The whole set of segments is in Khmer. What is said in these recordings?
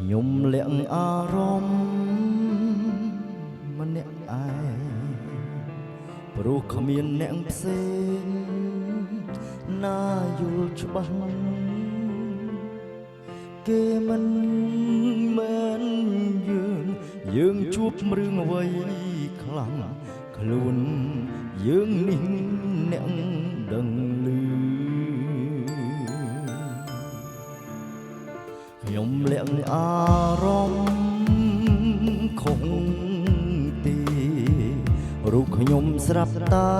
ខ្ញុំលាក់អារម្មណ៍ម្នាក់ឯងព្រោះគ្មានអ្នកផ្សេងណាយល់ច្បាស់គេមិនមែនយើងយើងជួបរឿងអ្វីខ្លាំងខ្លួនយើងនេះអ្នកដឹងឮខ្ញុំលាក់អារម្មណ៍ខុសទីរូបខ្ញុំស្រាប់តែ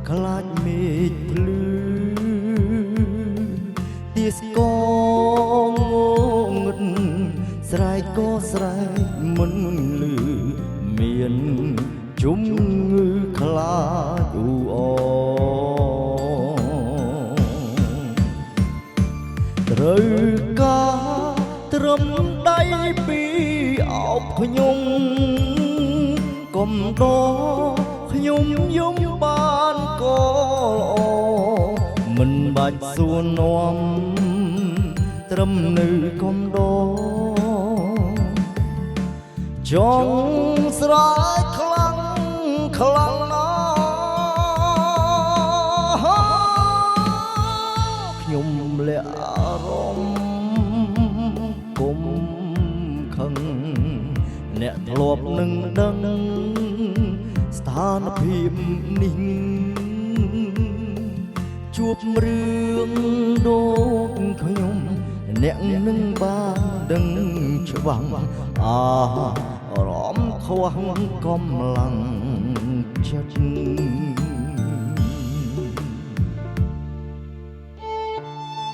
ខ្លាចមេឃភ្លឺ ទាស្កងងឹតស្រែកក៏ស្រែកមិនលឺមានជំងឺខ្លាចអ៊ូអត្រូវការត្រឹមដៃពីអោបខ្ញុំកុំដខ្ញុំយំបានក៏ល្អមិនបាច់សួរនាំត្រឹមនៅកុំដចង់ស្រែកខ្លាំងខ្លាំងណាស់ខ្ញុំលាក់អារម្មណ៍គុំខឹងអ្នកធ្លាប់នឹងដឹងស្ថានភាពនេះជួបរឿងដូចខ្ញុំអ្នកនឹងបានដឹងច្បាស់អារម្មណ៍ខ្វះកម្លាំងចិត្ត។